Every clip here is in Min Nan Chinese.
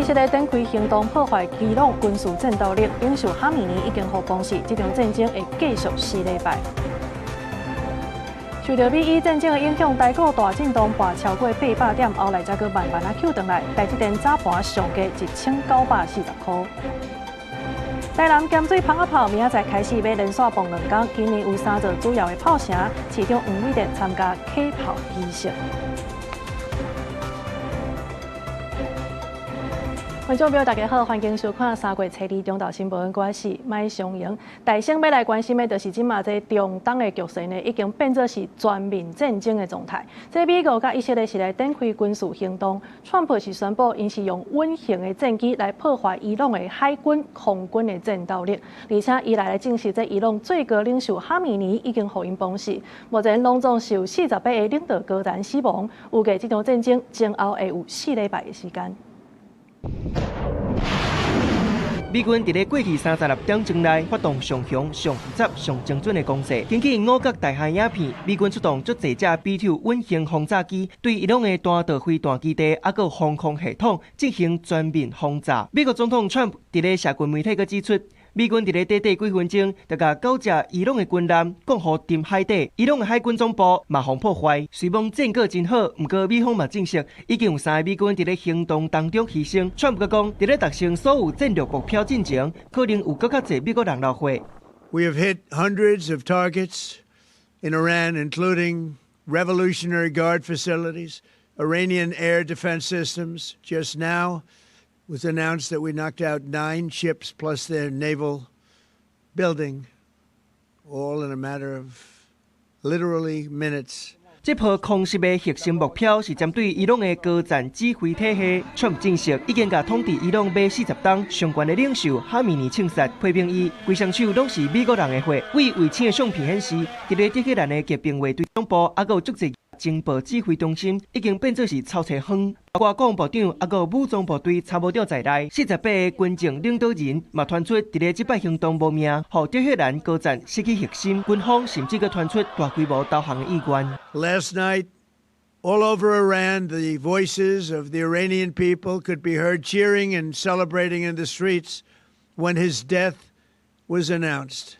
以色列展開行動破壞伊朗軍事戰鬥力，領袖哈米尼已經予封死，這場戰爭會繼續4禮拜。受著美伊戰爭的影響，台股大震盪，跋超過800點，後來才閣慢慢仔抾轉來。台積電早盤上低1940塊。台南鹹水蜂仔炮明仔載開始欲連續放2工，今年有三座主要的炮城，市長黃偉哲參加啟炮儀式。觀眾朋友，大家好，歡迎收看3月初二中晝新聞，我是麥松瑩。大先欲來關心的，就是這馬這中東的局勢呢，已經變做是全面戰爭的狀態。這美國佮以色列是來展開軍事行動，川普是宣布，𪜶是用隱形的戰機來破壞伊朗的海軍、空軍的戰鬥力，而且伊來來證實，這伊朗最高領袖哈米尼已經予𪜶封死。目前攏總是有48個領導高層死亡，預計這場戰爭前後會有4禮拜的時間。美軍佇咧過去36點鐘內發動上強、上複雜、上精準的攻勢。根據五角大廈影片，美軍出動足濟架 B-2 隱形轟炸機，對伊朗的彈道飛彈基地抑閣防空系統進行全面轟炸。美國總統川普佇咧社群媒體閣指出，美軍佇咧短短幾分鐘，就共九隻伊朗的軍艦降予沉海底，伊朗的海軍總部嘛予破壞。雖罔戰果真好，毋過美方嘛證實，已經有三個美軍佇咧行動當中犧牲。川普閣講，佇咧達成所有戰略目標進前，可能有閣較濟美國人流血。 We have hit hundreds of targets in Iran, including Revolutionary Guard facilities, Iranian air defense systems. Just now was announced that we knocked out nine ships plus their naval building, all in a matter of literally minutes. 這波空襲的核心目標是針對伊朗的高層指揮體系。川普證實已經共統治伊朗欲40冬上懸的領袖哈米尼槍殺，批評伊規雙手攏是美國人的血。對衛星的相片顯示，佇咧德黑蘭的革命衛隊總部，抑閣有足濟情報指揮中心已經變做是草冊園，包括國防部長抑閣武裝部隊參謀長在內，48個軍政領導人嘛傳出佇咧這擺行動無命，予德黑蘭高層失去核心，軍方甚至閣傳出大規模投降的意願。 Last night, all over Iran, the voices of the Iranian people could be heard cheering and celebrating in the streets when his death was announced.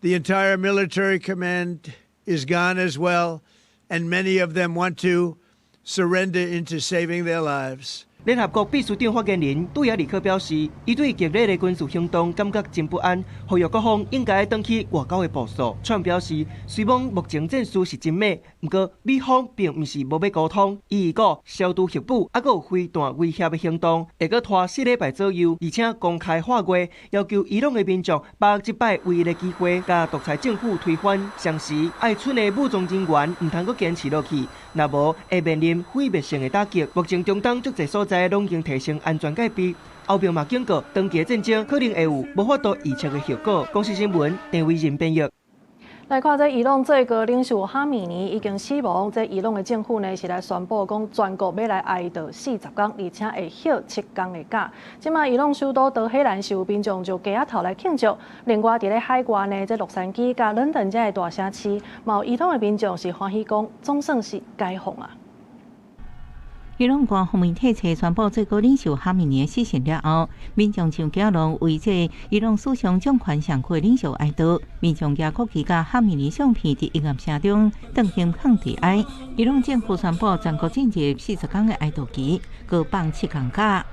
The entire military command is gone as well, and many of them want to surrender into saving their lives. 聯合國秘書長發言人杜亞里克表示，伊對激烈的軍事行動感覺真不安，呼籲各方應該轉去外交的部署。川普表示，雖罔目前戰事是真猛，毋過美方並毋是無欲溝通。伊預告消除核武，抑閣有飛彈威脅的行動，會閣拖4禮拜左右，而且公開喊話，要求伊朗的民眾把握這擺唯一的機會，共獨裁政府推翻。同時，愛蠢的武裝人員毋通閣堅持落去，若無會面臨毀滅性的打擊。目前中東足濟所在攏已經提升安全戒備，後壁嘛警告，長期戰爭可能會有無法度預測的後果。公視新聞鄭偉仁編譯。來看這伊朗最高領袖哈米尼已經死亡，這伊朗的政府呢是來宣布講全國欲來哀悼40工，而且會歇7工的假。這馬伊朗首都德黑蘭是有民眾上街仔頭來慶祝。另外，佇咧海外呢，這洛杉磯佮倫敦這个大城市，嘛有伊朗的民眾是歡喜講，總算是解放啊。伊朗官方媒體宣布最高領袖哈米尼的死訊了後，民眾上街路為這伊朗史上掌權上久的領袖哀悼。民眾舉國旗佮哈米尼相片佇音樂聲中頓行抗致哀。伊朗政府宣布全國進入40工的哀悼期，閣放7工假。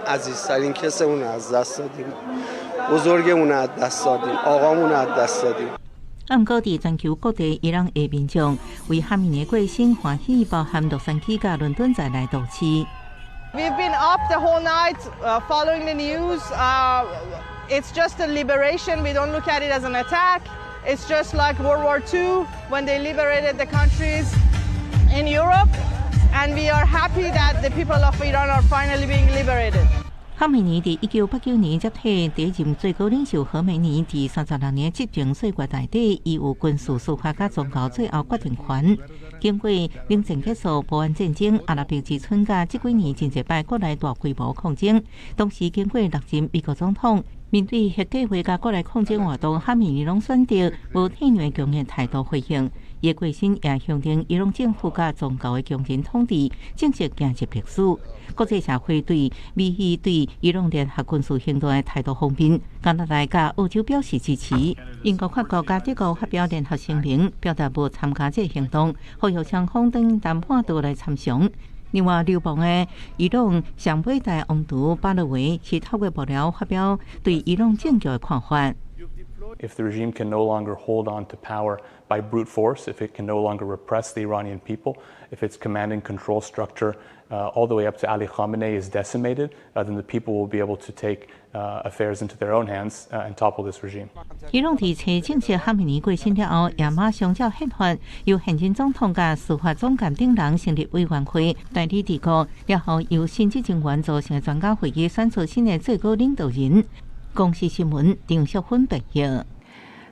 عزیزترین کسمون از دست دادیم بزرگمون از دست دادیم آقامون از دست دادیم 毋過，佇全球各地伊朗的民眾為哈米尼過身歡喜，包含洛杉磯佮倫敦在內都市。 We've been up the whole night following the news. It's just a liberation. We don't look at it as an attack. It's just like World War II when they liberated the countries in Europe. And we are happy that the people of Iran are finally being liberated. 哈米尼佇1989年接替第一任最高領袖何梅尼，佇36年執政歲月內底，伊有軍事、司法佮宗教最後決定權。經過冷戰結束、波灣戰爭、阿拉伯之春佮這幾年真濟擺國內大規模抗爭，同時經過六任美國總統，面對核計畫佮國內抗爭活動，哈米尼攏選擇無退讓強硬態度回應。伊的過身也象徵伊朗政府佮宗教的強權統治正式行入歷史。國際社會對美伊對伊朗聯合軍事行動的態度方面，加拿大佮澳洲表示支持。英國、法國佮德國發表聯合聲明，表達無參加這个行動，呼籲雙方等談判桌來參詳。另外，流亡的伊朗上尾代王儲巴勒維是透過幕僚發表對伊朗政局的看法。 If the regime can no longer hold on to power by brute force, if it can no longer repress the Iranian people, if its command and control structure all the way up to Ali Khamenei is decimated, then the people will be able to take affairs into their own hands and topple this regime. 伊朗佇初證實哈梅尼過身了後，也馬上照憲法由現任總統佮司法總監等人成立委員會代理治國，了後由新執政員組成的專家會議選出新的最高領導人。公視新聞張淑芬報道。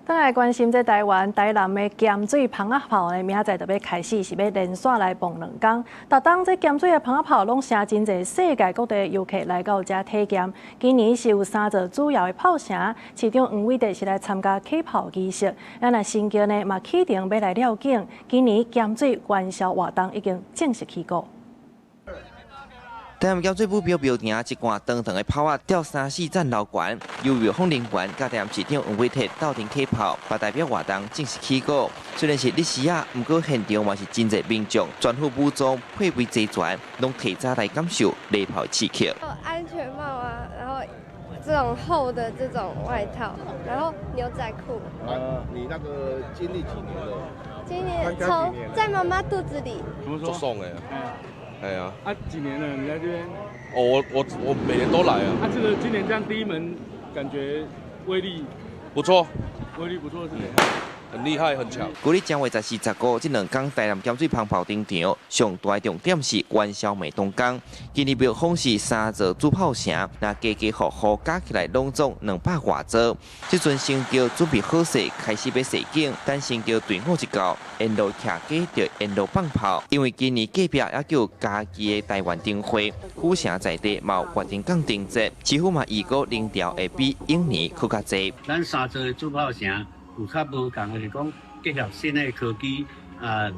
轉來關心這台灣台南的鹹水蜂仔炮呢，明仔載就欲開始，是欲連續來放兩工。逐冬這鹹水的蜂仔炮攏成真濟世界各地遊客來到遮體驗。今年是有三座主要的炮城，市長黃偉哲是來參加啟炮儀式。咱若新橋呢嘛啟程欲來料景。今年鹹水元宵活動已經正式起鼓。台南鹹水武廟廟埕一掛長長的炮仔吊三四層樓懸，由廟方人員佮台南市長黃偉哲鬥陣啟炮，嘛代表活動正式起鼓。雖然是日時仔，毋過現場嘛是真濟民眾，全副武裝，配備齊全，攏提早來感受禮炮刺激。安全帽啊，然後這種厚的這種外套，然後牛仔褲。啊，你那個經歷幾年了？今年從在媽媽肚子裡。做爽的。哎呀，啊，幾年了？你在這邊？哦，我每年都來啊。啊，這個今年這樣第一門，感覺威力不錯，威力不錯是怎樣？很厲害，很強。舊曆正月十四、十五這兩工，台南鹹水蜂炮登場，上大重點是元宵暝當工。今年廟方是三座主炮城，若家家戶戶加起來攏總200外座。這陣新橋準備好勢，開始欲踅景，等新橋隊伍一到，沿路徛街就沿路放炮。因為今年隔壁猶閣有家己的台灣燈會，府城在地嘛有月燈港燈節，市府嘛預估人潮會比往年閣較濟。咱三座的主炮城有較無仝的是講結合新的科技啊，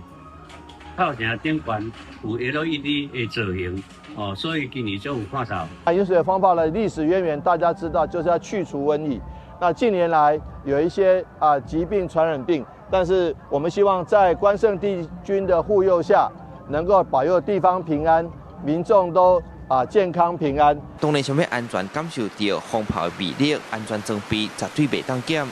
炮城頂懸有 LED 的造型哦，所以今年就有看頭。啊，飲水蜂炮的歷史淵源，大家知道，就是要去除瘟疫。那近年來有一些啊疾病傳染病，但是我們希望在關聖帝君的護佑下，能夠保佑地方平安，民眾都啊健康平安。當然想欲安全感受著蜂炮的威力，安全裝備絕對袂當減。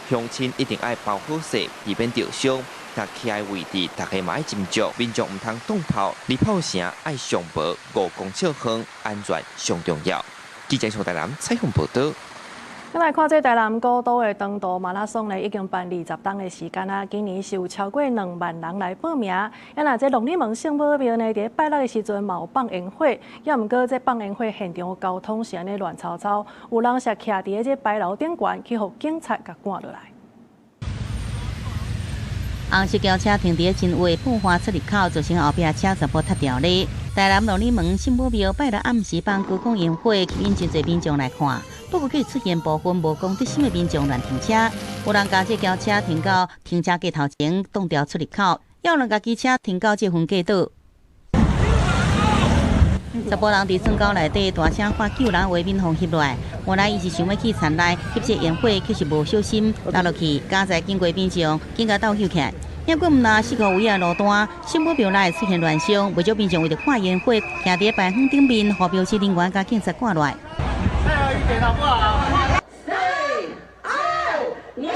鄉親一定愛包好勢，以免著傷。若徛的位置，大家嘛愛斟酌，民眾毋通擋炮，離炮城愛上無5公尺遠，安全上重要。記者從台南採訪報導。咱來看這台南古都的長途馬拉松呢，已經辦20冬的時間啊。今年是有超過2萬人來報名。啊，若這龍里門聖母廟呢，佇拜六的時陣嘛有放煙火，也毋過這放煙火現場交通是按呢亂糟糟，有人是徛佇這牌樓頂懸，去予警察共趕落來。紅色轎車停佇真話布花出入口，造成後壁車全部塌掉咧。台南龍里門聖母廟拜六暗時放高空煙火，吸引真濟民眾來看。不過，卻出現部分無公德心的民眾亂停車，有人共這轎車停到停車格頭前，擋著出入口；也有人共機車停到這分隔島。查埔人佇村溝內底大聲喊救人，畫面予翕落來。原來伊是想欲去田內翕這煙火，卻是無小心落落去，佳哉經過民眾緊共鬥救起來。猶閣毋若四箍圍仔的路單，聖母廟內出現亂象，袂少民眾為著看煙火，徛佇牌坊頂面，予標識人員共警察趕落來。配合一點好不好？四、二、一，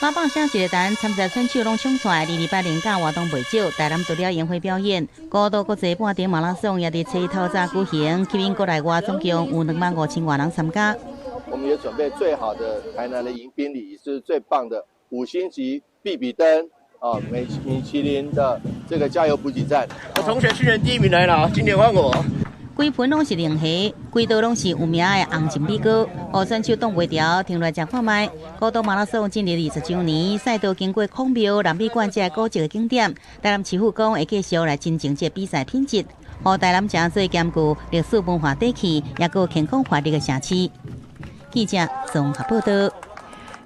喇叭聲一个彈，參賽選手攏衝出來，228年假活動袂少。台南除了煙火表演，古都國際半程馬拉松也佇初一透早舉行，吸引國內外總共有2萬5千外人參加。我們也準備最好的台南的迎賓禮，是最棒的五星級必比登啊，米其林的這個加油補給站。我同學去年第一名來了，今年換我。規盤攏是龍蝦，規道攏是有名的紅蟳米糕，予選手擋袂牢，停落來食看覓。古都馬拉松進入20周年，賽道經過孔廟、南美館這個古蹟的景點。台南市府講會繼續來增進這個比賽品質，予台南誠做兼具歷史文化底氣，也閣健康活力的城市。記者綜合報導。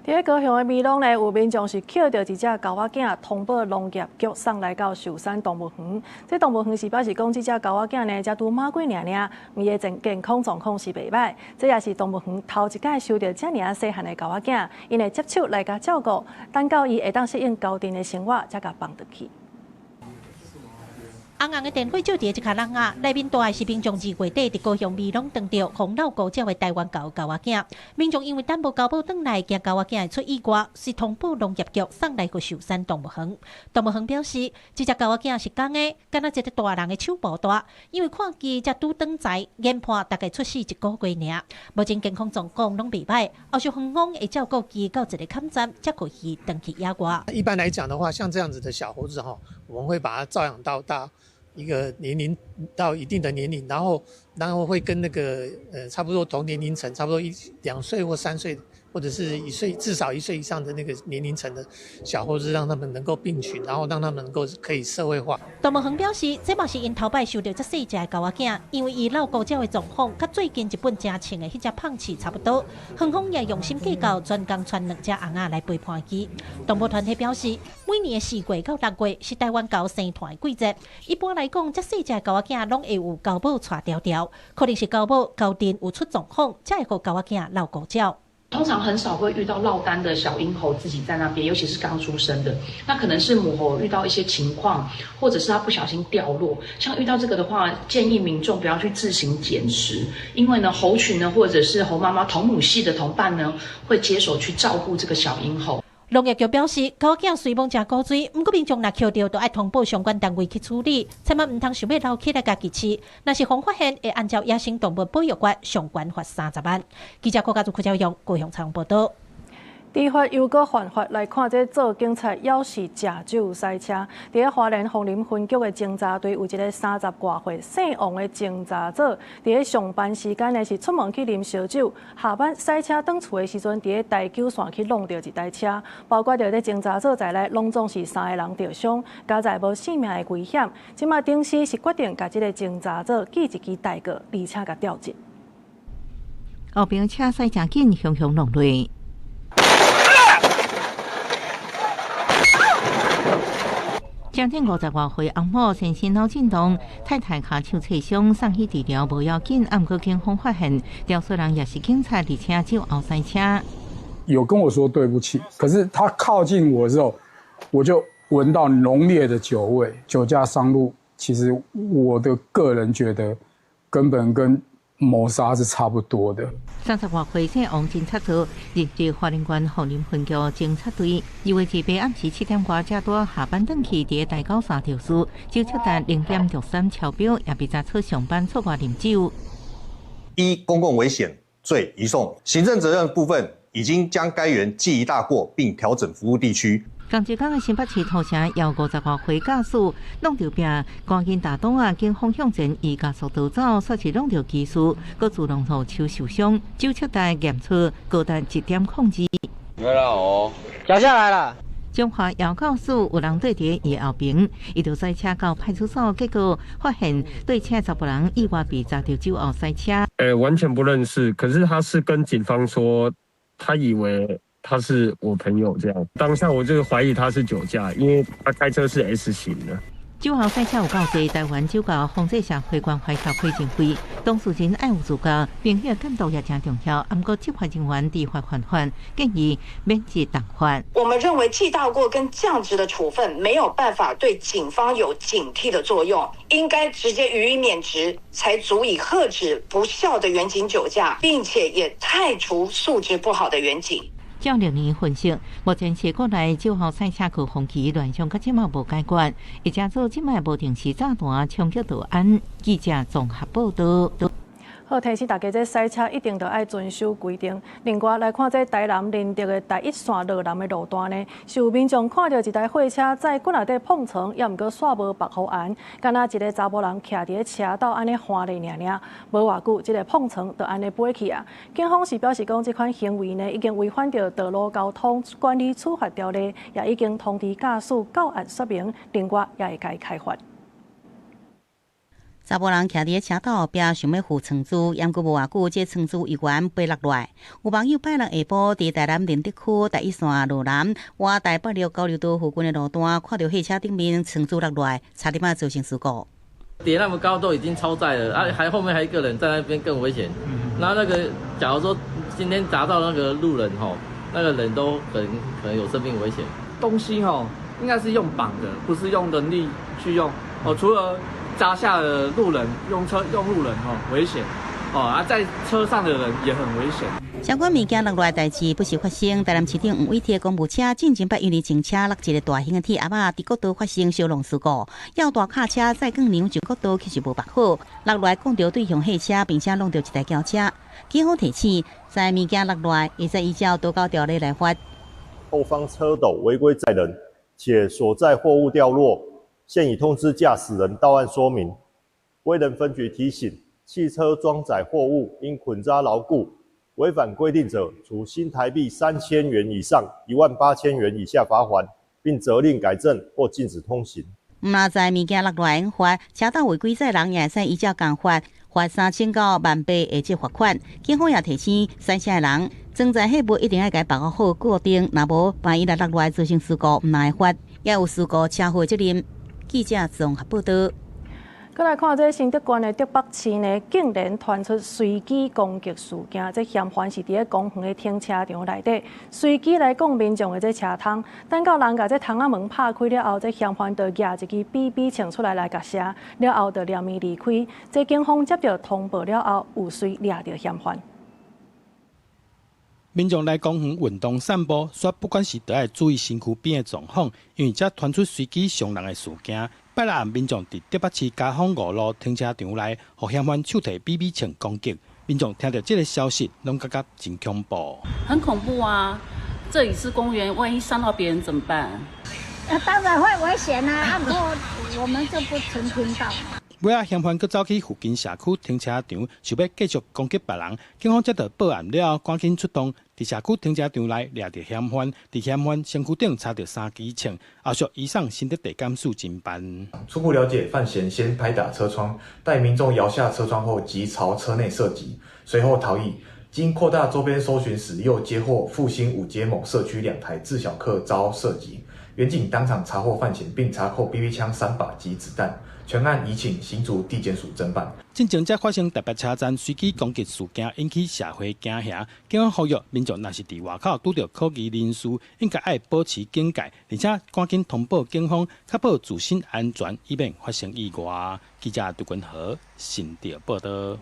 佇高雄的美濃呢，有民眾是抾著一隻猴仔囝，通報農業局送來到壽山動物園。這動物園是表示講，這隻猴仔囝呢，才拄滿月爾爾，伊的健康狀況是袂䆀。這也是動物園頭一擺收著遮爾細漢的猴仔囝，𪜶會接手來共照顧，等到伊會當適應猴陣的生活，才共放轉去。紅紅的電火照佇這跤籠仔，內面蹛的是民眾2月底佇高雄美濃撞著予落孤鳥的台灣猴猴仔囝。民眾因為等無猴母轉來，驚猴仔囝會出意外，是通報農業局送來予壽山動物園。動物園表示，這隻猴仔囝是公的，敢若一個大人的手無大，因為看伊才拄轉臍，研判大概出世一個月爾，目前健康狀況攏袂䆀，後續園方會照顧伊到一個坎站，才予伊轉去野外。一般來講的話，像這樣子的小猴子哈，我們會把它照養到大一個年齡到一定的年齡，然後會跟那個差不多同年齡層，差不多1、2歲或3歲，或者是一歲至少1歲以上的那個年齡層的小猴子，讓他們能夠並群，然後讓他們能夠可以社會化。動物園表示，這嘛是𪜶頭擺收著遮細隻的猴仔囝，因為伊落孤鳥的狀況，佮最近日本誠興的彼隻胖刺差不多。園方也用心計較，專工賰兩隻尪仔來陪伴伊。動物團體表示，每年的4月到6月是台灣猴生團的季節。一般來講，遮細隻猴仔囝攏會有猴母帶牢牢，可能是猴母猴陣有出狀況，才會予猴仔囝落孤鳥。通常很少會遇到落單的小嬰猴自己在那邊，尤其是剛出生的，那可能是母猴遇到一些情況，或者是它不小心掉落。像遇到這個的話，建議民眾不要去自行撿拾，因為呢猴群呢或者是猴媽媽同母系的同伴呢會接手去照顧這個小嬰猴。農業局表示，猴仔囝雖罔誠古錐，毋過民眾若抾著，就愛通報相關單位去處理，千萬毋通想欲留起來家己飼。若是予發現，會按照野生動物保育法上懸罰30萬。記者郭家祖、柯昭勇高雄採訪報導。知法猶閣犯法，來看這做警察猶是食酒駛車。佇咧花蓮楓林分局的偵查隊有一个30外歲姓王的偵查組，佇咧上班時間呢是出門去啉燒酒，下班駛車轉厝的時陣，佇咧台九線去挵著一台車，包括著這偵查組在內，攏總是三个人著傷，佳哉無性命的危險。這馬頂時是決定共這个偵查組記一支大過，而且共調職。後邊車駛誠緊，雄雄挵落。將近50外歲翁某先生腦震盪，太太跤手切傷，送去治療無要緊，毋過警方發現，肇事人也是警察，而且酒後駛車。有跟我說對不起，可是他靠近我之後，我就聞到濃烈的酒味。酒駕上路，其實我的個人覺得根本跟謀殺是差不多的。30外歲姓王偵察組入職花蓮縣楓林分局偵察隊，2月28暗時7點外，才拄下班轉去，佇台九線肇事，酒測值0.63超標，也被查出上班出外啉酒。依公共危險罪移送行政責任部分，已經將該員記一大過，並調整服務地區。仝一工的新北市土城，由50外歲駕駛挵著命，趕緊打擋啊！警方向前以加速逃走，煞是挵著機師，閣自動予手受傷，酒測值驗出高達1.02。沒啦哦，掉下來了。彰化姚教授有人對佇伊後邊，伊就駛車到派出所，結果發現對車查埔人意外被查著酒後駛車。完全不認識，可是他是跟警方說，他以為他是我朋友，這樣當下我就懷疑他是酒駕，因為他開車是 S 型的。酒後駛車有夠濟，台灣酒駕防制社會關懷協會認為，當事人愛有自覺，朋友監督也誠重要。毋過執法人員知法犯法，建議免職重罰。我們認為記大過跟降職的處分沒有辦法對警方有警惕的作用，應該直接予以免職，才足以遏止不肖的員警酒駕，並且也汰除素質不好的員警。照歷年分析，目前是國內酒後駛車高峰期亂象，到這馬無解決，而且做這擺無定時炸彈衝擊治安。記者綜合報導。好，提醒大家，這駛車一定著愛遵守規定。另外來看，這台南仁德的台一線落南的路段呢，是有民眾看著一台貨車載棍仔底碰床，猶毋過煞無縛護絚，敢若一个查埔人徛佇咧車斗按呢看咧爾爾，無偌久，這个碰床就按呢飛去啊。警方是表示講，這款行為呢已經違反著道路交通管理處罰條例，也已經通知駕駛到案說明，另外也會共伊開罰。查埔人徛佇咧車斗後壁，想欲扶床珠，猶閣無偌久，這床珠猶原飛落來。有網友拜六下晡佇台南仁德區台一線路南，倚台北六交流道附近的路段，看著貨車頂面床珠落來，差點仔造成事故。疊那麼高都已經超載了，啊，還後面還一個人在那邊更危險。那那個，假如說今天砸到那個路人吼，那個人都可能有生命危險。東西吼應該是用綁的，不是用人力去用。哦，除了砸下的路人用車用路人吼危險，哦啊，在車上的人也很危險。相關物件落來代誌不時發生，台南市長黃偉哲講，公務車進前擺因為前車落一個大型的鐵盒仔，佇國道發生燒熔事故，要大卡車載鋼梁上國道其實無縛好，落來摃著對向貨車，並且挏著一台轎車。警方提醒，載物件落來會使依照道交條例來罰。後方車斗違規載人，且所載貨物掉落，現已通知駕駛人到案說明。歸仁分局提醒，汽車裝載貨物應捆紮牢固。違反規定者，處新台幣3000元以上18,000元以下罰鍰，並責令改正或禁止通行。毋但載物件落來會罰，車斗違規載人也會使依照共罰，罰3000到18,000的這罰款。警方也提醒，駛車的人裝載貨物一定愛共綁好固定，若無萬一若落來造成事故，毋但會罰，也有事故車禍責任。記者綜合報道。閣來看這新竹縣的竹北市呢，竟然傳出隨機攻擊事件。這嫌犯是佇咧公園的停車場內底，隨機來摃民眾的這車窗。等到人共這窗仔門拍開了後，這嫌犯就舉一支 BB 槍出來來共射，了後就連鞭離開。這警方接著通報了後，有隨掠著嫌犯。民眾來公園運動散步，煞不管是著愛注意身軀邊的狀況，因為遮傳出隨機傷人的事件。拜六暗，民眾佇竹北市嘉豐5路停車場內，予嫌犯手提 BB 槍攻擊。民眾聽著這个消息，攏感覺真恐怖。很恐怖啊！這裡是公園，萬一傷到別人怎麼辦？啊，當然會危險啊！啊，不過我們就不曾聽到。尾仔嫌犯閣走去附近社區停車場，想欲繼續攻擊別人。警方接到報案了後，趕緊出動，佇社區停車場內掠著嫌犯，佇嫌犯身軀頂查著三支槍，後續移送新竹地檢署偵辦。初步了解，犯嫌先拍打車窗，待民眾搖下車窗後，即朝車內射擊，隨後逃逸。經擴大周邊搜尋時，又接獲復興五街某社區兩台自小客遭射擊，員警當場查獲犯嫌，並查扣 BB 槍3把及子彈。全案移請新竹地檢署偵辦。進前才發生台北車站隨機攻擊事件，引起社會驚嚇。警方呼籲民眾，若是佇外口拄著可疑人士，應該愛保持警戒，而且趕緊通報警方，確保自身安全，以免發生意外。記者杜君和新竹報道。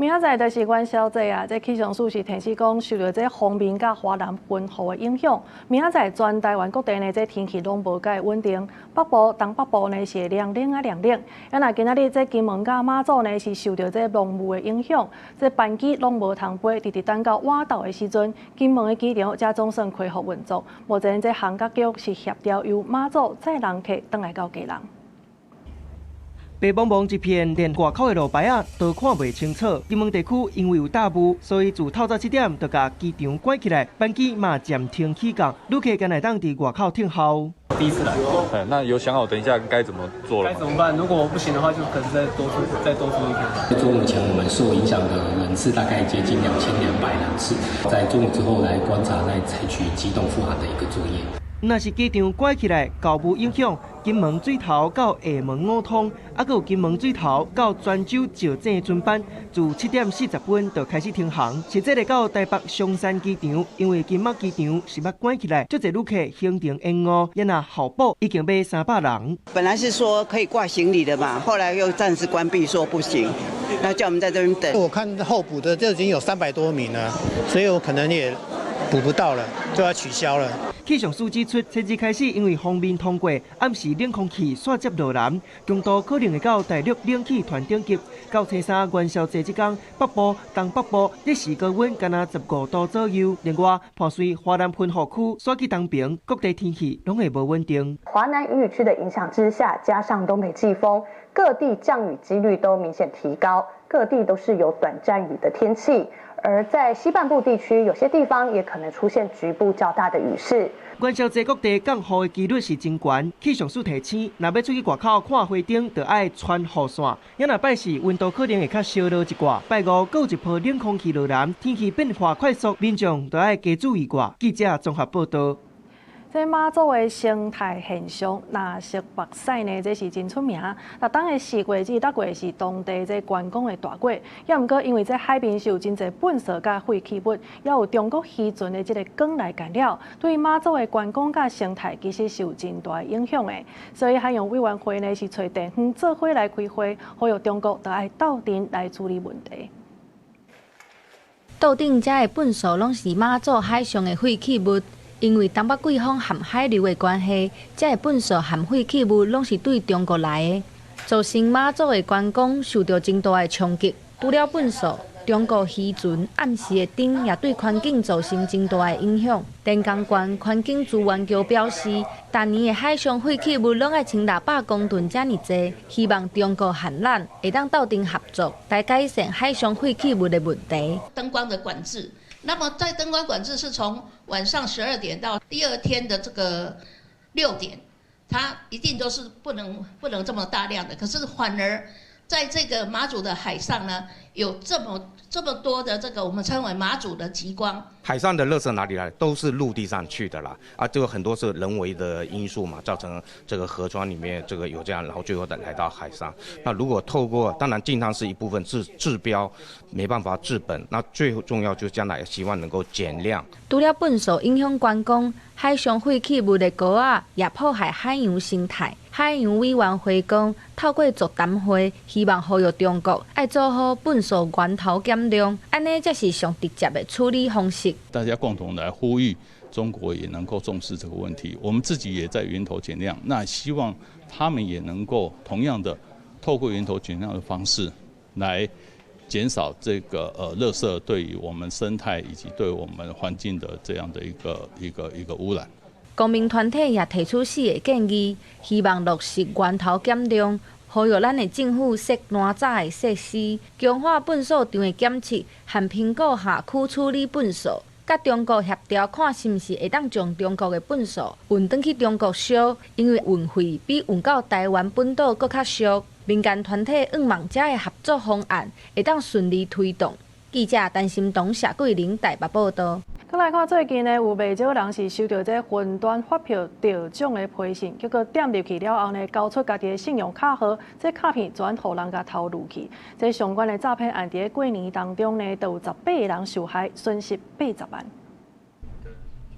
明仔載就是元宵節啊！這氣象署是提示講，受著這鋒面佮華南雲雨的影響，明仔載全台灣各地呢，這天氣攏無蓋穩定。北部、東北部呢是會涼冷啊涼冷。啊，若今仔日這金門佮馬祖呢是受著這濃霧的影響，這班機攏無通飛，直直等到晚晝的時陣，金門的機場才總算恢復運作。目前這航廈局是協調由馬祖載人客轉來到基隆。白茫茫一片，連外口的路牌仔都看袂清楚。金門地區因為有大霧，所以自透早7點就共機場關起來，班機嘛暫停起降，旅客干焦會當佇外口等候。第一次來，哎，那有想好等一下該怎麼做了？該怎麼辦？如果不行的話，就可能再多住一天。中午前我們受影響的人次大概接近2200人次，在中午之後來觀察，再採取機動復航的一個作業。若是機場關起來，厚霧影響，金門水頭到廈門五通，猶閣有金門水頭到泉州石井船班，自7點40分就開始停航。實際來到台北松山機場，因為金馬機場是欲關起來，足濟旅客行程延誤，也若候補已經欲300人。本來是說可以掛行李的嘛，後來又暫時關閉，說不行，那叫我們在這邊等。我看候補的就已經有300多名了，所以我可能也補不到了，就要取消了。氣象署指出，初二開始因為鋒面通過，暗時冷空氣煞接落南，強度可能會到大陸冷氣團頂級。到初三元宵節這天，北部、東北部日時高溫干焦15度左右。另外，伴隨華南雲雨區徙去東爿，各地天氣攏會無穩定。華南雨雨區的影響之下，加上東北季風，各地降雨幾率都明顯提高，各地都是有短暫雨的天氣。而在西半部地區，有些地方也可能出現局部較大的雨勢。元宵節各地降雨的幾率是真懸，氣象署提醒，若欲出去外口看花燈，就愛穿雨傘。也若拜四溫度可能會較燒熱一寡，拜五閣有一波冷空氣落南，天氣變化快速，民眾都愛加注意寡。記者綜合報道。這馬祖的生態現象，藍色目屎呢，這是真出名。那當个四月至六月是當地這觀光的大月，也毋過因為這海邊是有真濟糞埽佮廢棄物，也有中國漁船的這个光來干擾，對馬祖的觀光佮生態其實是有真大影響的。所以海洋委員會呢是揣地方做伙來開會，呼籲中國著愛鬥陣來處理問題。島頂遮的糞埽攏是馬祖海上的廢棄物。因為東北季風和海流的關係，這个糞埽和廢棄物攏是對中國來的，造成馬祖的觀光受著真大的衝擊。除了糞埽，中國漁船暗時的燈也對環境造成真大的影響。連江縣環境資源局表示，逐年的海上廢棄物攏愛穿600公噸遮爾濟，希望中國和咱會當鬥陣合作，來改善海上廢棄物的問題。燈光的管制。那麼在燈光管制是從晚上12點到第二天的這個6點，它一定都是不能這麼大量的。可是反而在這個馬祖的海上呢，有這麼多的這個我們稱為馬祖的極光。海上的垃圾哪裡來？都是陸地上去的啦。啊，這個很多是人為的因素嘛，造成這個河川裡面這個有這樣，然後最後的來到海上。那如果透過，當然淨灘是一部分治治標，沒辦法治本。那最重要就是將來希望能夠減量。除了糞埽影響觀光，海上廢棄物的膏仔也破壞海洋生態。海洋委員會講，透過座談會，希望呼籲中國愛做好糞埽源頭減量，按呢才是上直接的處理方式。大家共同來呼籲中國也能夠重視這個問題，我們自己也在源頭減量，那希望他們也能夠同樣的透過源頭減量的方式來減少這個垃圾對於我們生態以及對我們環境的這樣的一個污染。公民團體也提出四个建議，希望落實源頭減量，呼籲咱的政府設攔閘的設施，強化糞埽場的檢測，和評估轄區處理糞埽，佮中國協調，看是毋是會當將中國的糞埽運轉去中國燒，因為運費比運到台灣本島閣較俗。民間團體向望這个合作方案會當順利推動。記者陳心彤、謝桂玲台北報導。閣來看最近呢，有袂少人是收著這雲端發票著獎的批信，結果點入去了後呢，交出家己的信用卡號，這卡片全予人共偷入去。這相關的詐騙案佇過年當中呢，都有18個人受害，損失80萬。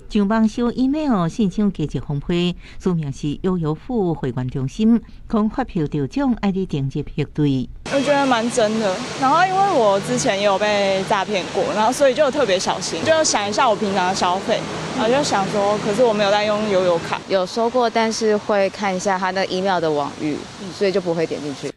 上網收 email 信箱加一封批，署名是悠遊付會員中心，講發票著獎愛你登入核對。我覺得蠻真的，然後因為我之前也有被詐騙過，然後所以就特別小心，就想一下我平常的消費，然後就想說，可是我沒有在用悠遊卡。有收過，但是會看一下他那 email 的網域，所以就不會點進去。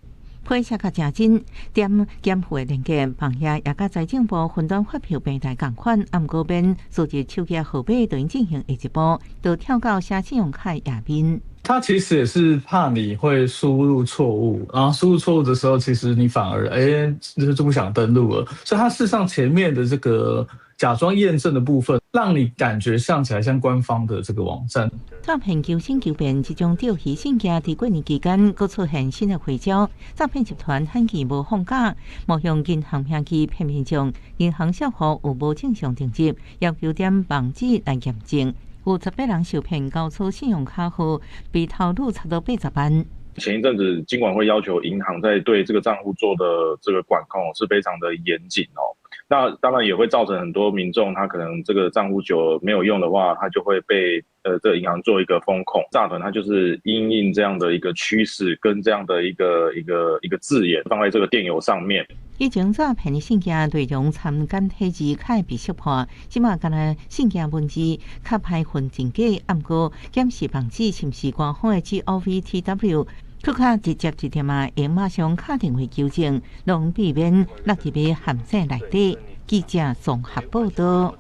批寫較誠真，點檢付的連結，網頁也佮財政部雲端發票平台仝款，毋過免輸入手機號碼就進行下一步，就跳到寫信用卡頁面。他其實也是怕你會輸入錯誤，然後輸入錯誤的時候，其實你反而哎，就不想登錄了。所以，他事實上前面的這個假裝驗證的部分，讓你感覺像起來像官方的這個網站。詐騙求新求變，這種釣魚信件佇過年期間，閣出現新的花招。詐騙集團罕見無放假，冒用銀行名義騙民眾，銀行帳戶有無正常登入，要求點網址來驗證。有18人受騙，交出信用卡號，被偷入差不多80萬。前一陣子，金管會要求銀行在對這個賬戶做的這個管控是非常的嚴謹哦。那當然也會造成很多民眾，他可能這個賬戶久了沒有用的話，他就會被這個銀行做一個封控。詐團他就是因應這樣的一個趨勢，跟這樣的一個字眼放在這個電郵上面。以前詐騙的信件內容參簡體字較會被識破，這馬敢若信件文字較歹分真假，毋過檢視網址是毋是官方的 GOVTW，閣較直接一點仔，會馬上敲電話求證，攏避免落入個陷阱內底。記者綜合報導。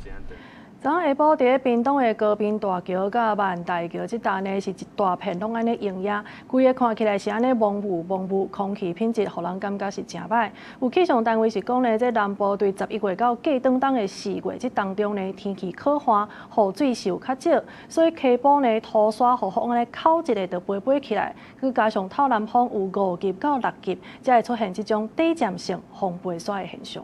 昨下晡佇咧屏東的高屏大橋佮萬大橋這搭呢，是一大片攏按呢濃煙，規个看起來是按呢濛霧濛霧，空氣品質予人感覺是誠䆀。有氣象單位是講呢，這南部對11月到過轉冬的4月這當中呢，天氣洘旱，雨水受較少，所以溪埔呢土沙予風按呢洘一下就飛飛起來，閣加上透南風有5級到6級，才會出現這種短暫性風飛沙的現象。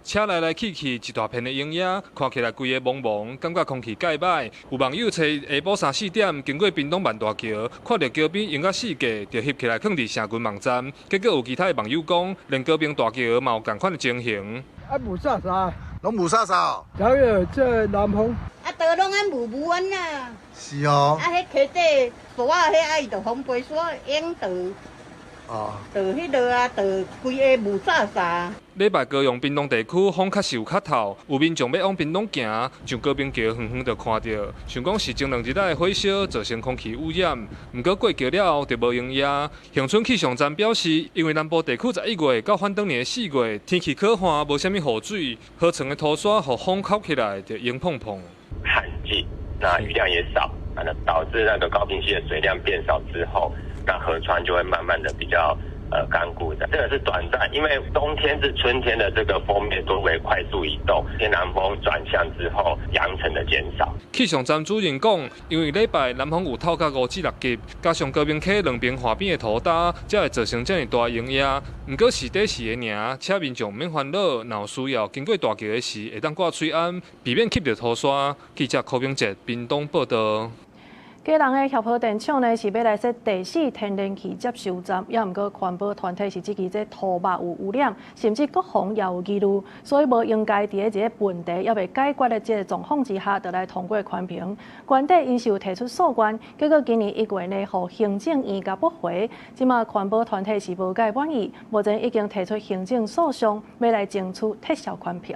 車來來去去，一大片的濃煙，看起來規个濛濛，感覺空氣蓋䆀。有網友揣下晡三四點經過屏東萬大橋，看著橋邊濃甲四界，就翕起來囥佇社群網站。結果有其他的網友講，連高屏大橋嘛有仝款的情形。啊，霧煞煞，攏霧煞煞。昨日這南風。啊，都攏按霧霧安啦。是哦。啊，彼溪底沙仔，彼愛就風飛沙淹倒。哦，倒彼落啊，倒規个霧煞煞。禮拜高雄屏東地區風確實有較透，有民眾欲往屏東行，上高屏橋遠遠就看著，想講是前兩日仔的火燒造成空氣污染，毋過過橋了後就無閒影。恆春氣象站表示，因為南部地區11月到反轉年的4月天氣洘旱，無啥物雨水，河床的土沙予風洘起來就湧膨膨。旱季，那雨量也少，那導致那個高屏溪的水量變少之後，那河川就會慢慢的比較乾枯的。這個是短暫，因為冬天至春天的這個鋒面多為快速移動，偏南風轉向之後，揚塵的減少。氣象站主任講，因為禮拜南風有透到5至6級，加上高屏溪兩邊岸邊的土焦，才會造成這麼大濃煙。毋過是短時的爾，請民眾毋免煩惱，若有需要經過大橋的時，會當掛喙罨，避免吸著土沙。記者柯明哲屏東報導。基隆的協和電廠呢，是欲來設第四天然氣接收站，也毋過環保團體是質疑這土肉有污染，甚至國防也有疑慮，所以無應該佇咧這個問題猶未解決的這個狀況之下，就來通過環評。原底𪜶是有提出訴願，結果今年1月呢，予行政院共駁回。這馬環保團體是無蓋滿意，目前已經提出行政訴訟，欲來爭取撤銷環評。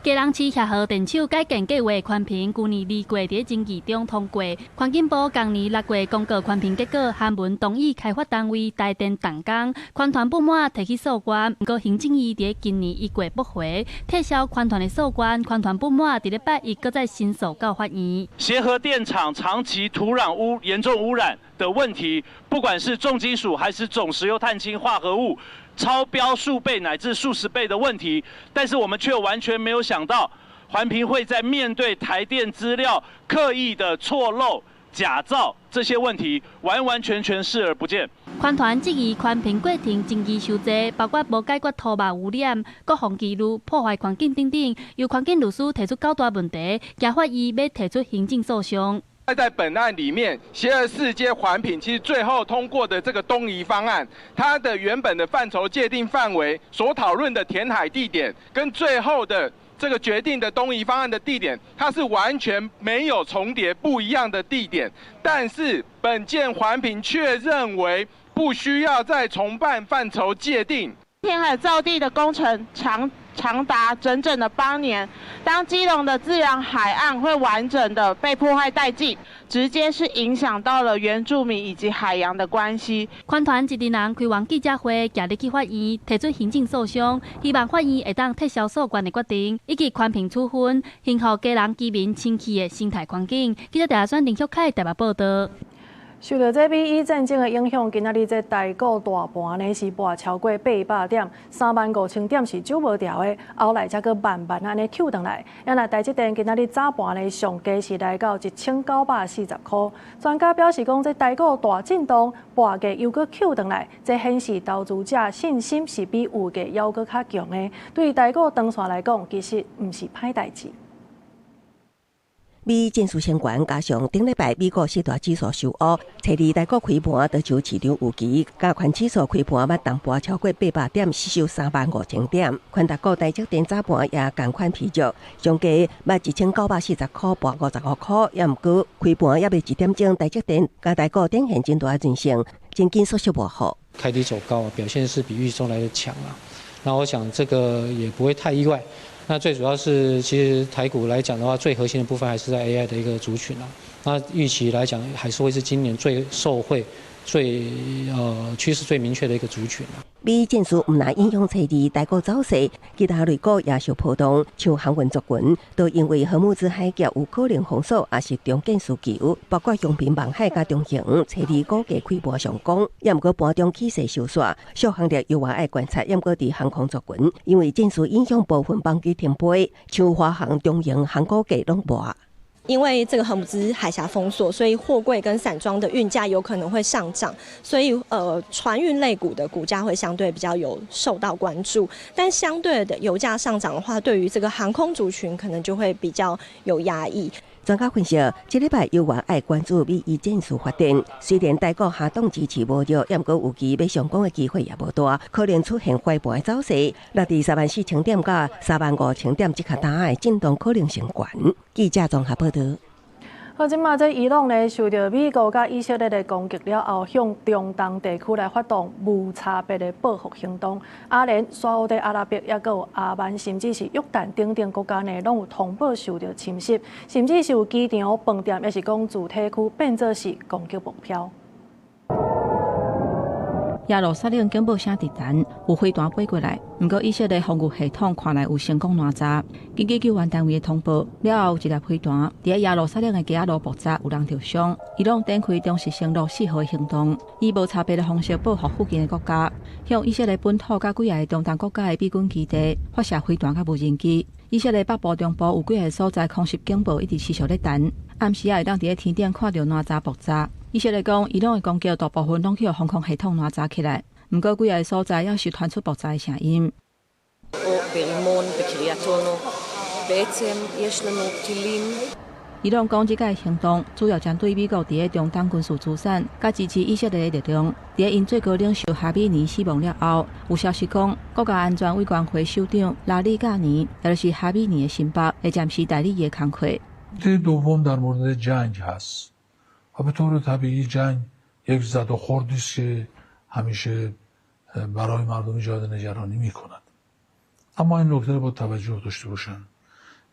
基隆市協和電廠改建計畫環評，舊年2月佇審議中通過。環境部今年6月公告環評結果，函文同意開發單位台電動工，環團不滿提起訴願，毋過行政院佇今年1月駁回，撤銷環團的訴願，環團不滿佇咧拜一閣再申訴到法院。協和電廠長期土壤污嚴重污染的問題，不管是重金屬還是總石油碳氫化合物。超標數倍乃至數十倍的問題，但是我們卻完全沒有想到，環評會在面對台電資料刻意的錯漏、假造這些問題，完完全全視而不見。環團質疑環評過程爭議傷濟，包括無解決土肉污染、國防疑慮、破壞環境等等，由環境律師提出九大問題，驚法院欲提出行政訴訟。在本案裡面，協和四階環評其實最後通過的這個東移方案，它的原本的範疇界定範圍所討論的填海地點，跟最後的這個決定的東移方案的地點，它是完全沒有重疊不一樣的地點。但是本件環評卻認為不需要再重辦範疇界定。填海造地的工程長達整整的8年，當基隆的自然海岸會完整的被破壞殆盡，直接是影響到了原住民以及海洋的關係。環團一陣人開完記者會，行入去法院提出行政訴訟，希望法院會當撤銷訴願的決定，以及環評處分，恢復基隆居民清氣的生態環境。記者鄭選林旭凱台北報導。受著這美伊戰爭的影響，今仔日這台股大盤呢是跋超過800點，35000點是守無牢的，後來才閣慢慢按呢搝轉來。啊若台積電今仔日早盤呢上低是來到1940箍。專家表示講，這台股大震盪，跋價又閣搝轉來，這顯示投資者信心是比油價猶閣較強的。對台股長線來講，其實毋是歹代誌。美伊戰事升懸，加上頂禮拜美國四大指數受烏，初二台股開盤就就市場預期，加權指數開盤捌重跋超過800點，失守35000點。權值股台積電早盤也仝款疲弱，上低捌1940箍，跋55箍，也毋過開盤猶未一點鐘，台積電共台股展現真大韌性，真緊縮縮無好。開低走高，表現是比預期中來的強啊。那我想這個也不會太意外。那最主要是，其實台股來講的話，最核心的部分還是在 AI 的一個族群啦。那預期來講，還是會是今年最受惠、最趨勢最明確的一個族群。美伊戰事毋但影響初二台股走勢，其他類股也受波動，像航運族群，都因為荷姆茲海峽有可能封鎖，抑是重建需求，包括陽明、萬海佮長榮，初二股價開盤上攻，也毋過盤中起勢收煞。續航力猶原愛觀察，也毋過佇航空族群，因為戰事影響部分班機停飛，像華航、長榮航股價攏無。因為這個荷姆茲海峽封鎖，所以貨櫃跟散裝的運價有可能會上漲，所以船運類股的股價會相對比較有受到關注。但相對的油價上漲的話，對於這個航空族群可能就會比較有壓抑。專家分析，這禮拜猶原愛關注美伊戰事發展。雖然台股下檔支持無弱，也毋過預期欲上攻的機會也無大，可能出現橫盤的走勢。落佇34,000點佮35,000點這較大的震盪可能性懸。記者綜合報導。好，這馬這伊朗呢，受著美國佮以色列的攻擊了後，向中東地區來發動無差別的報復行動。阿聯、沙烏地阿拉伯，抑閣有阿曼，甚至是約旦等等國家呢，攏有通報受著侵襲，甚至是有機場、飯店，抑是講住宅區變做是攻擊目標。耶路撒冷警報聲直彈，有飛彈飛過來，毋過以色列防禦系統看來有成功攔截。根據救援單位的通報，了後有一粒飛彈佇耶路撒冷的街仔路爆炸，有人著傷。伊朗展開忠實承諾四號的行動，以無差別的方式報復附近的國家，向以色列本土佮幾个中東國家的美軍基地發射飛彈佮無人機。以色列北部、中部有幾个所在空襲警報一直持續咧彈，暗時仔會當佇咧天頂看著哪吒爆炸。以色列講，伊朗的攻擊大部分攏去予防空系統攔截起來，毋過幾个所在猶是傳出爆炸的聲音。 ברימון, בקריית אונו. בעצם יש לנו טילים. 伊朗講，這個行動主要針對美國佇咧中東軍事資產，佮支持以色列的力量。佇咧𪜶最高領袖哈米尼死亡了後，有消息講，國家安全委員會首長拉里賈尼，也就是哈米尼的心腹，會暫時代理伊的工課。 دوم در مورد جنگ هست و به طور طبیعی جنگ یک زد و خوردی است که همیشه برای مردم ایجاد نگرانی می کند. اما این نکته رو باید توجه داشته باشند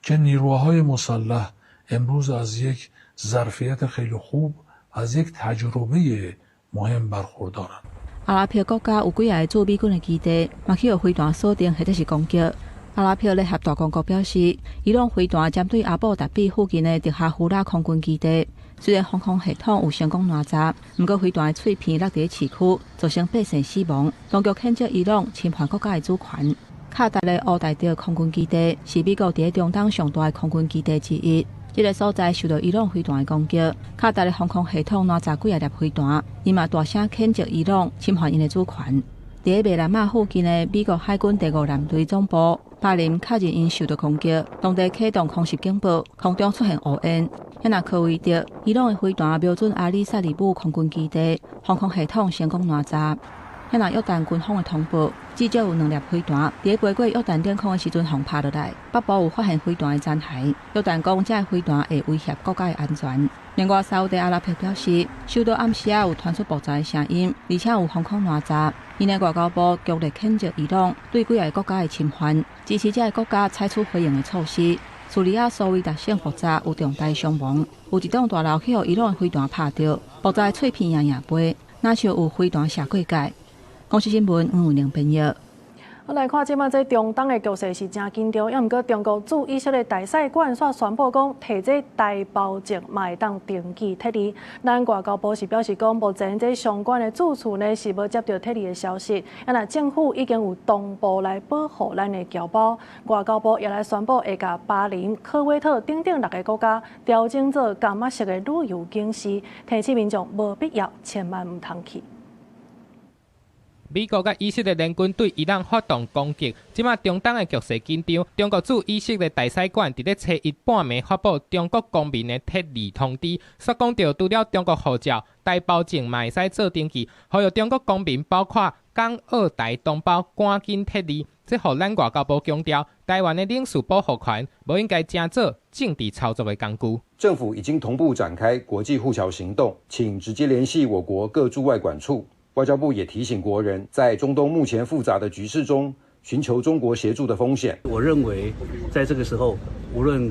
که نیروهای مسلح امروز از یک ظرفیت خیلی خوب، از یک تجربه مهم برخوردارند. 阿拉伯國家有幾个駐美軍的基地，嘛去予飛彈鎖定或者是攻擊。阿拉伯聯合大公國表示，伊朗飛彈針對阿布達比附近的德哈夫拉空軍基地，雖然防空系統有成功攔截，毋過飛彈的碎片落佇市區，造成百姓死亡。當局譴責伊朗侵犯國家的主權。卡達的烏代德空軍基地是美國佇中東上大的空軍基地之一。這个所在受著伊朗飛彈的攻擊，卡達的防空系統攔截幾仔粒飛彈，伊嘛大聲譴責伊朗侵犯𪜶的主權。佇咧馬拿馬附近的美國海軍第五艦隊總部，巴林確認𪜶受著攻擊，當地啟動空襲警報，空中出現烏煙。遐若科威特，伊朗的飛彈瞄準阿里薩利姆空軍基地，防空系統成功攔截。遐若約旦軍方的通報，至少有兩粒飛彈佇咧飛過約旦領空的時陣，予拍落來。北部有發現飛彈的殘骸。約旦講，這个飛彈會威脅國家的安全。另外，沙烏地阿拉伯表示，首都暗時仔有傳出爆炸的聲音，而且有防空攔截。𪜶的外交部強烈譴責伊朗對幾个國家的侵犯，支持這个國家採取回應的措施。敘利亞蘇維達省爆炸有重大傷亡，有一棟大樓去予伊朗的飛彈拍著，爆炸的碎片掖掖飛，若像有飛彈射過界。公視新聞黃偉玲編譯。我來看這馬這中東的局勢是誠緊張，抑毋過中國駐以色列大使館煞宣布講，提這台胞證嘛會當登記撤離。咱外交部是表示講，目前這相關的住處呢是無接著撤離的消息。啊，若政府已經有同步來保護咱的僑胞，外交部也來宣布會共巴林、科威特等等六个國家調整做柑仔色的旅遊警示，提醒民眾無必要千萬毋通去。美國佮以色列聯軍對伊朗發動攻擊，這馬中東的局勢緊張。中國駐以色列大使館佇咧初一半暝發布中國公民的撤離通知，煞講著除了中國護照、台胞證嘛會使做登記，呼籲中國公民包括港澳台同胞趕緊撤離。這予咱外交部強調，台灣的領事保護權無應該成做政治操作的工具。政府已經同步展開國際護僑行動，請直接聯繫我國各駐外館處。外交部也提醒國人，在中東目前複雜的局勢中，尋求中國協助的風險。我認為，在這個時候，無論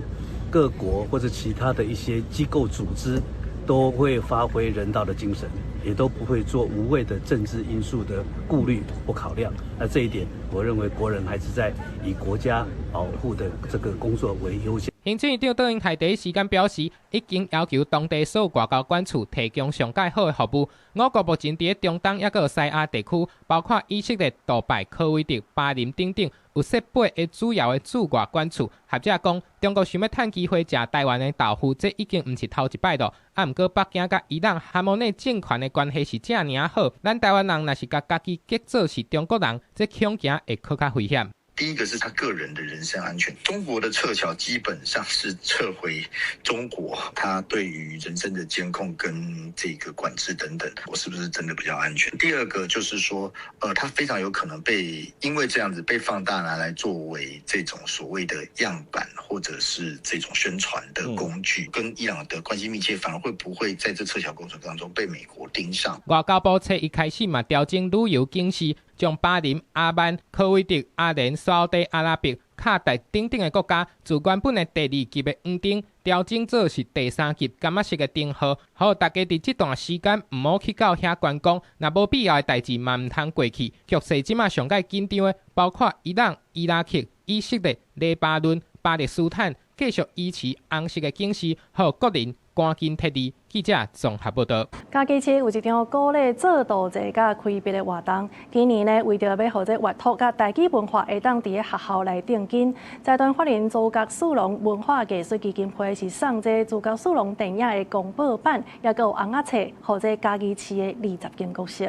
各國或者其他的一些機構組織，都會發揮人道的精神。也都不會做無謂的政治因素的顧慮或考量。那這一點，我認為國人還是在以國家保護的這個工作為優先。行政院長卓榮泰第一時間表示，已經要求當地所有外交館處提供上蓋好的服務。我國目前佇中東抑閣西亞地區，包括以色列、杜拜、科威特、巴林等等，有設八个主要的駐外館處。學者講，中國想欲趁機會食台灣的豆腐，這已經毋是頭一擺囉。啊，毋過北京佮伊朗哈梅內政權的關係是遮爾好，咱台灣人若是共家己結做是中國人，這恐驚會閣較危險。第一個是他個人的人身安全。中國的撤僑基本上是撤回中國，他對於人身的監控跟這個管制等等，我是不是真的比較安全？第二個就是說，他非常有可能被因為這樣子被放大拿來作為這種所謂的樣板，或者是這種宣傳的工具，跟伊朗的關係密切，反而會不會在這撤僑過程當中被美國盯上？外交部初一開始嘛調整旅遊警示，將巴林、阿曼、科威特、阿聯、沙烏地阿拉伯、卡達等等的國家，自原本的第二級的黃燈調整做是第三級柑仔色的燈號，予大家佇這段時間毋好去到遐觀光，若無必要的代誌嘛毋通過去。局勢這馬上蓋緊張的，包括伊朗、伊拉克、以色列、黎巴嫩、巴勒斯坦，繼續維持紅色的警示，予國人趕緊撤離。記者綜合報導。嘉義市有一場鼓勵做道祭佮開筆的活動。今年呢，為著欲予這閱讀佮台語文化會當佇咧學校內定根，財團法人諸葛四郎文化藝術基金會是送這諸葛四郎電影的公報版，抑閣有尪仔冊，予這嘉義市的20間國小。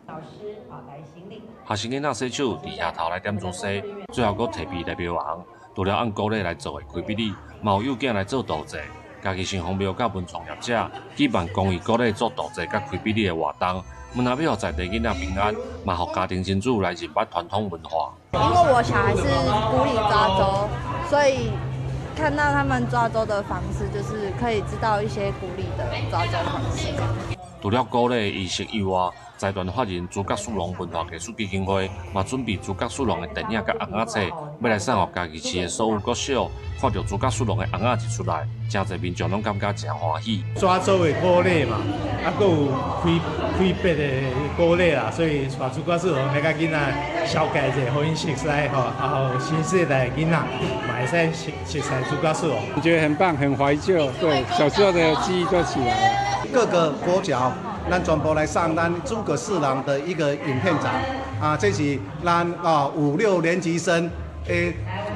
老師啊，來行禮。學生囡仔洗手，佇額頭來點珠西，最後閣提筆來描紅。除了按古禮來做的開筆禮，嘛有幼囝來做道祭。嘉義城隍廟佮文創業者舉辦公益鼓勵做道祭佮開筆禮的活動，毋但欲予在地囡仔平安，嘛予家庭親子來認捌傳統文化。因為我小孩是古禮抓周，所以看到他們抓周的方式，就是可以知道一些古禮的抓周方式。除了古禮儀式以外，財團法人諸葛四郎文化藝術基金會嘛準備諸葛四郎的電影佮尪仔冊，欲來送予嘉義市的所有國小。看著諸葛四郎的尪仔一出來，誠濟民眾攏感覺誠歡喜。抓周的鼓勵嘛，啊，閣有開開筆的鼓勵啦，所以帶諸葛四郎來共囡仔紹介者，予𪜶熟似吼，啊，予新世代的囡仔嘛會使熟熟似諸葛四郎。我覺得很棒，很懷舊，對，小時候的記憶都起來了。各個國小，咱全部來上咱諸葛四郎的一個影片展，啊，這是咱啊五六年級生的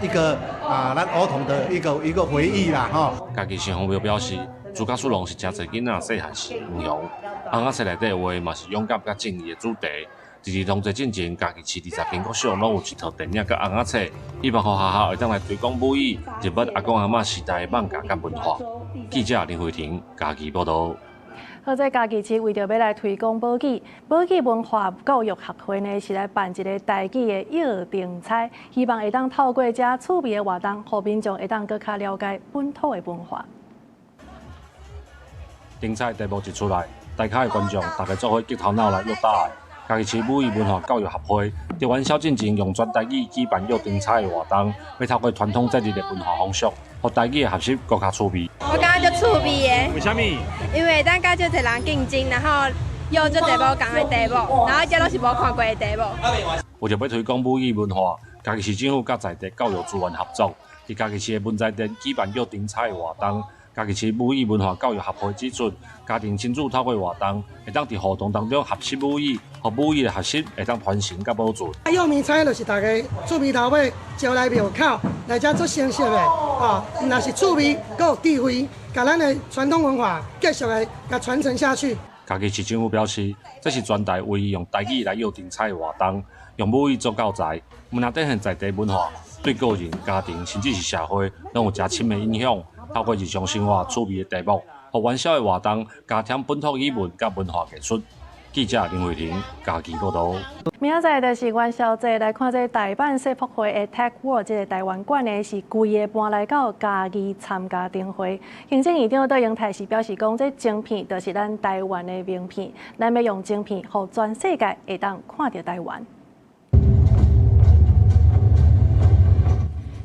一個啊，咱兒童的一個回憶啦，吼。嘉義城隍廟表示，諸葛四郎是誠濟囡仔細漢時英雄，尪仔冊內底話嘛是勇敢佮正義的主題。佇兒童節進前，嘉義市20間國小攏有一套電影佮尪仔冊，希望予學校會當來推廣母語，認捌阿公阿嬤時代的艋舺佮文化。記者林慧婷嘉義報導。好，這嘉義市為著欲來推廣母語，母語文化教育學會呢是來辦一個台語的躍燈彩，希望會當透過這趣味的活動，予民眾會當閣較了解本土的文化。燈彩題目一出來，台下的觀眾逐家做伙激頭腦來躍打。嘉義市母語文化教育學會佇元宵進前用全台語舉辦躍燈彩的活動，欲透過傳統節日的文化風俗，予台語的學習閣較趣味。我感覺足趣味的。為啥物？因為咱佮足濟人競爭，然後有足濟無仝的題目，然後這攏是無看過的題目。為著欲推廣母語文化，嘉義市政府佮在地教育資源合作，佇嘉義市的文才殿舉辦躍燈彩的活動。嘉義市母語文化教育協會指出，家庭親子透過活動，會當佇互動當中學習母語，予母語的學習會當傳承佮保存。啊，躍燈彩就是大家趣味頭尾招來廟口來遮做形式的，哦，若是趣味，閣有智慧，共咱的傳統文化繼續來共傳承下去。嘉義市政府表示，這是全台唯一用台語來躍燈彩的活動，用母語做教材，毋但展現在地文化，對個人、家庭甚至是社會，攏有誠深的影響。透過日常生活趣味的題目，予元宵的活動加添本土語文佮文化藝術。記者林慧婷嘉義報導。明仔載就是元宵節，來看這大阪世博會的 Tech World 這個台灣館呢，是規个搬來到嘉義參加燈會。行政院長卓榮泰是表示講，這晶片就是咱台灣的名片，咱欲用晶片，予全世界會當看著台灣。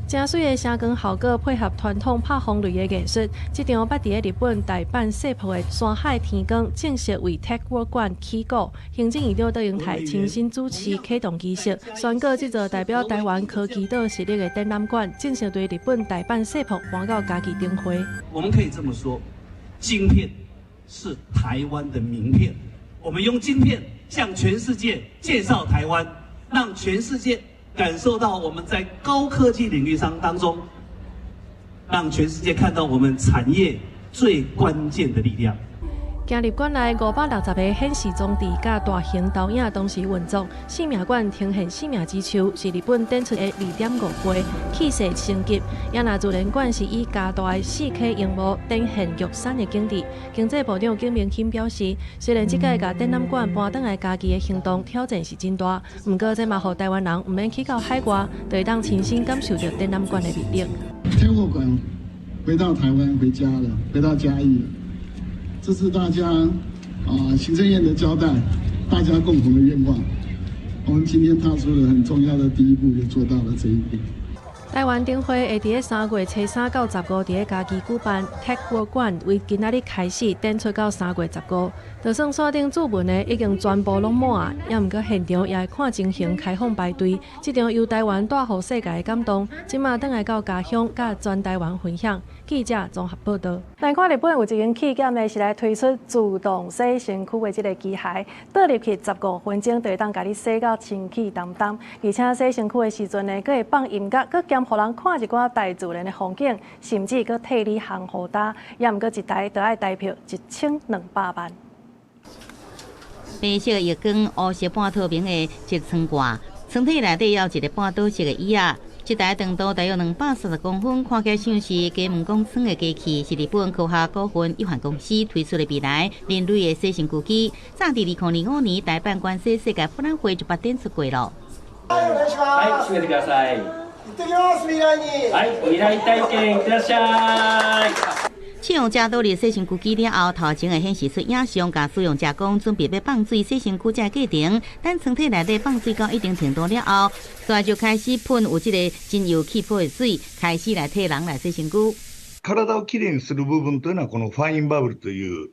誠媠的聲光效果配合傳統拍風雷的藝術，這場捌佇咧日本大阪世博的山海天光正式為 Tech World 館起鼓。行政院長卓榮泰親身主持啟動儀式，宣告這座代表台灣科技島實力的展覽館正式對日本大阪世博搬到嘉義燈會。我們可以這麼說，晶片是台灣的名片。我們用晶片向全世界介紹台灣，讓全世界感受到我們在高科技領域上當中，讓全世界看到我們產業最關鍵的力量。進入館內560個顯示裝置佮大型投影同時運作，生命館呈現生命之樹，是日本展出的2.5倍，氣勢升級。也若自然館是以加大的4K螢幕展現玉山的景致。經濟部長景明鑫表示，雖然這屆共展覽館搬轉來嘉義的行動挑戰是真大，毋過這嘛予台灣人毋免去到海外，就會當親身感受著展覽館的魅力。天後館回到台灣回家了，回到嘉義了。這是大家行政院的交代，大家共同的願望。我們今天踏出了很重要的第一步，就做到了這一步。台灣燈會會佇咧3月初3到15，佇咧嘉義舉辦。Tech World 館為今仔日開始展出到3月15，就算線頂注文的已經全部攏滿啊，猶毋過現場也會看情形開放排隊。這場由台灣帶予世界的感動，這馬轉來到家鄉，佮全台灣分享。記者綜合報道。來看日本有一間企業呢，是來推出自動洗身軀的這个機械，倒入去15分鐘就會當共你洗到清氣澹澹。而且洗身軀的時陣呢，閣會放音樂，閣兼予人看一寡大自然的風景，甚至閣替你烘予焦。猶毋過一台就愛台票1200萬。白色浴缸，烏色半透明的側窗蓋，窗體內底有一个半島式的椅仔。這台長度大約230公分，看起來像是加門工廠的機器，是日本科學股份有限公司推出的未來人類的洗身軀機。早佇2025年大阪關西世界博覽會就捌展出過囉。はい、閉めてください。はい、未來體験いってらっしゃい。使用者倒入洗身軀機了後，頭前會顯示出影像，共使用者講準備欲放水洗身軀這個過程。等倉體內底放水到一定程度了後，煞就開始噴有這个精油氣泡的水，開始來替人來洗身軀。体をきれいにする部分というのは、このファインバブルという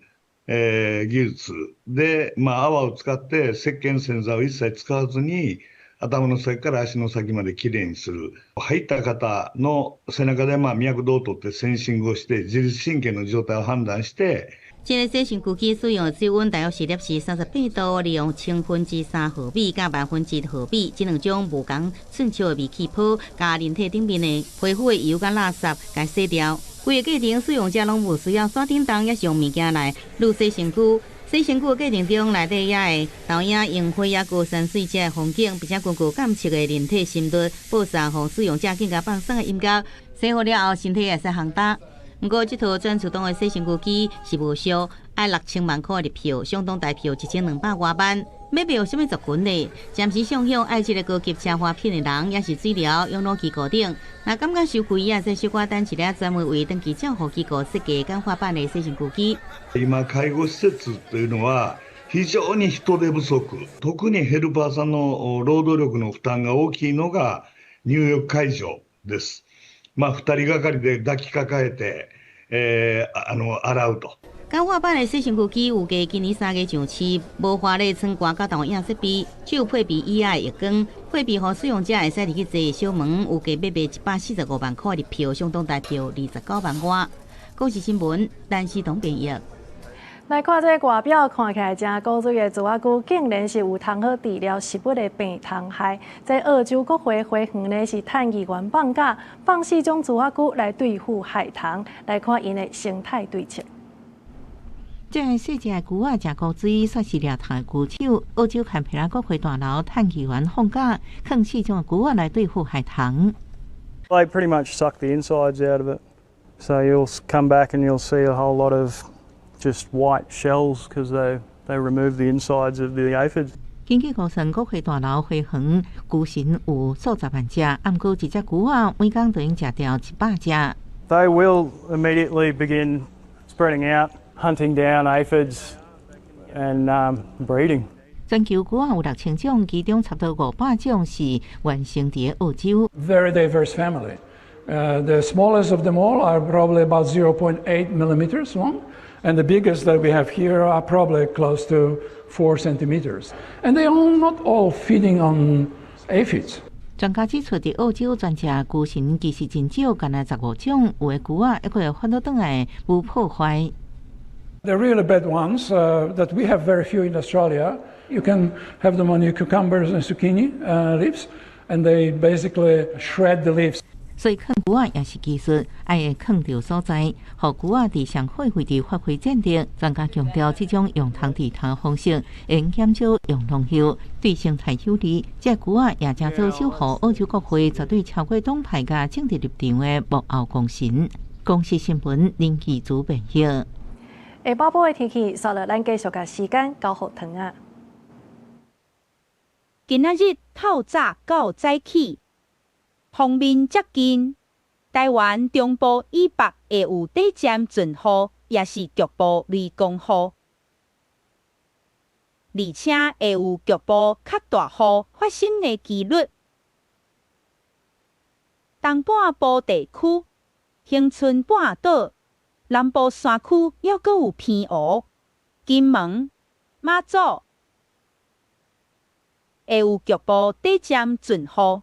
技術で、まあ、泡を使って石鹸洗剤を一切使わずに、頭の先から足の先まできれいにする。入った方の背中でまあ脈動を取ってセンシングをして自律神経の状態を判斷して。這个洗身軀機使用的水溫大約是攝氏38度，利用千分之三毫米佮萬分之一毫米這兩種無仝寸尺的微氣泡，共人體頂面的皮膚的油佮垃圾共洗掉。規个過程使用者攏無需要煞叮當，抑是用物件來擼洗身軀。洗身軀的過程中，內底也會投影櫻花抑閣山水這个風景，並且根據監測的人體心率，播送予使用者更加放鬆的音樂。洗好了後，身體會使烘焦。毋過，這套全自動的洗身軀機是無俗，愛6000萬箍的入票，相當台票1200外萬。欲買予啥物族群呢？暫時上向愛這个高級奢華品的人，抑是水療養老機構等。若感覺傷貴，也會使小可等一下專門為長期照護機構設計簡化版的洗身軀機。今介護施設というのは非常に人手不足、特にヘルパーさんの労働力の負担が大きいのが入浴介助です。まあ、2人がかりで抱きかかえて、洗うと。簡化版的洗身軀機預計今年3月上市，無華麗窗蓋佮投影設備，只有配備椅仔的浴缸，配備予使用者會使入去坐小門，預計欲賣145萬箍入票，相當台票29萬外。公視新聞，陳思彤編譯。來看這个外表看起來誠古錐的蛀仔龜，竟然是有通好治療食物的病蟲害。這澳洲國會花園呢是趁議員放假，放四種蛀仔龜來對付害蟲。來看𪜶的生態對策。這个細隻的龜仔誠古錐，煞是掠蟲的高手。澳洲坎培拉國會大樓趁議員放假，放四種的龜仔來對付害蟲。 They pretty much suck the insides out of it. So you'll come back and you'll see a whole lot of just white shells because they remove the insides of the aphids. 根據估算，國會大樓花園龜鶉有數十萬隻，毋過一隻龜仔每工就用食掉100隻。 They will immediately begin spreading out, hunting down aphids and breeding. 全球龜仔有6000種，其中差不多500種是原生佇澳洲。 Very diverse family. The smallest of them all are probably about 0.8 millimeters long, and the biggest that we have here are probably close to 4 centimeters. And they are not all feeding on aphids. 專家指出，佇澳洲全食龜蠅其實真少，干焦15種，有的龜仔猶閣會翻倒轉來無破壞。 The really bad ones that we have very few in Australia, you can have them on your cucumbers and zucchini leaves, and they basically shred the leaves. 所以囥龜仔也是技術，愛會囥著所在，予龜仔佇上好位置發揮戰力。專家強調，這種用蟲治蟲方式，會減少用農藥，對生態有利。這龜仔也成做守護澳洲國會絕對超過黨派佮政治立場的幕後功臣。公視新聞林記主編譯。下晡晡的天氣，煞落咱繼續共時間交予糖仔。今仔日透早到早起，鋒面接近台灣中部以北會有短暫陣雨，抑是局部雷公雨，而且會有局部較大雨發生的機率。東半部地區、恆春半島、南部山區猶閣有偏霧，金門、馬祖會有局部短暫陣雨。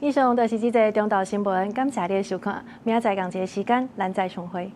以上就是這節中晝新聞，感謝你的收看，明仔載仝一个時間，咱再相會。